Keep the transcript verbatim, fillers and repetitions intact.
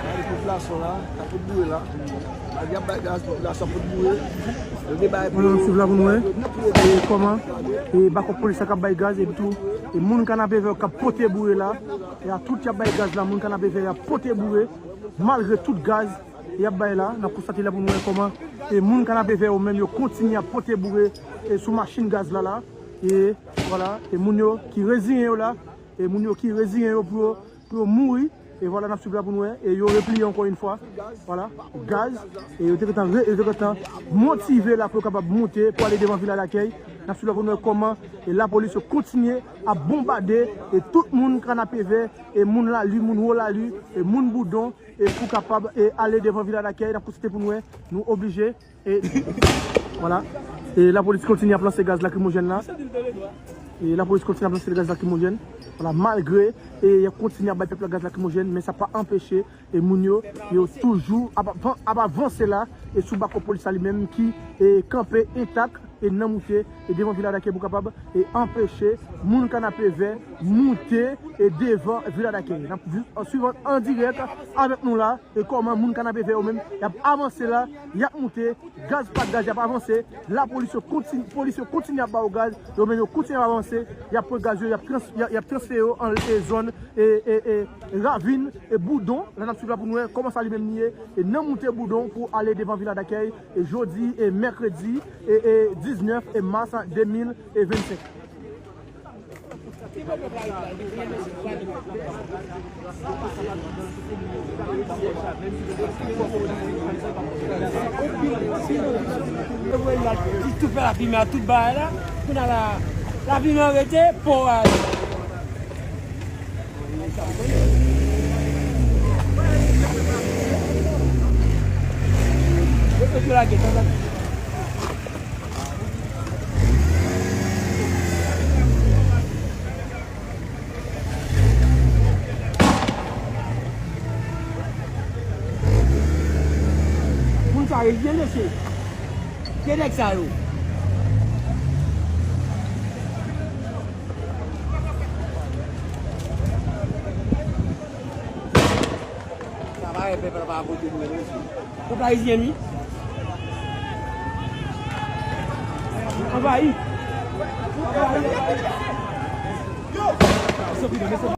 Gade popilasyon la, ta pot boure la. Gade, y ap bay gaz, popilasyon pot boure. Yo te bay. Mwen, n ap swiv la pou nou wè. E kòman, e bakòp polis la k ap bay gaz, epi tou, e moun Kanapevè k ap pote boure la. E a tout y ap bay gaz la, moun Kanapevè y ap pote boure, malgre tout gaz y ap bay la. N ap konstate la pou nou wè kòman, e moun Kanapevè yo menm, yo kontinye ap pote boure, e sou machin gaz la la. E vwala, e moun yo ki reziyen yo la, e moun yo ki reziyen yo pou yo, pou yo mouri. E vwala, n ap swiv la pou nou wè. E yo repliye ankò yon fwa. Vwala, gaz. E yo te gentan re-, yo te gentan motive la pou yo kapab monte, pou ale devan Vila Dakèy. N ap swiv la pou nou wè kòman, e lapolis yo kontinye ap bonbade, e tout moun Kanapevè, e moun Lali, moun Wo Lali, e moun Boudon, e pou kapab, e ale devan Vila Dakèy. N ap konstate pou nou wè, nou oblije. E, vwala. E lapolis kontinye ap lanse gaz lakrimojèn la. E lapolis kontinye ap lanse gaz lakrimojèn. Vwala, malgre, e y ap kontinye ap bay pèp la gaz lakrimojèn, men sa pa anpeche, e moun yo, yo toujou ap, ap, ap avanse la, e sou bakòp polis la li menm ki, e kanpe entak, e nan moute, e devan Vila Dakèy pou kapab, e anpeche moun Kanapevè moute, e devan Vila Dakèy. N ap jis swiv an dirèk avèk nou la. E kòman moun Kanapevè yo menm, y ap avanse la, y ap moute, gaz pa gaz, y ap avanse. Lapolis yo kontin-, polis yo kontinye ap ba yo gaz, yo menm yo kontinye ap avanse, y ap pran gaz yo, y ap trans-, y ap, y ap transfere yo anlè zòn, e, e, e, ravin, e Boudon. La n ap swiv la pou nou wè kòman sa li menm li ye, e nan moute Boudon pou ale devan Vila Dakèy, e jodi, e mèkredi, e, e diznèf, e mas de mil e vennsenk. Tou fè lafimen a tout bagay la. Kounye a la, lafimen an rete, po a. Yo lage, moun sa yo, vye mesye. Vye nèg sa yo. Sa pa wè pèp la pa vote pou yo, mesye. Pèp la isi, wi. Anvayi. Anvayi.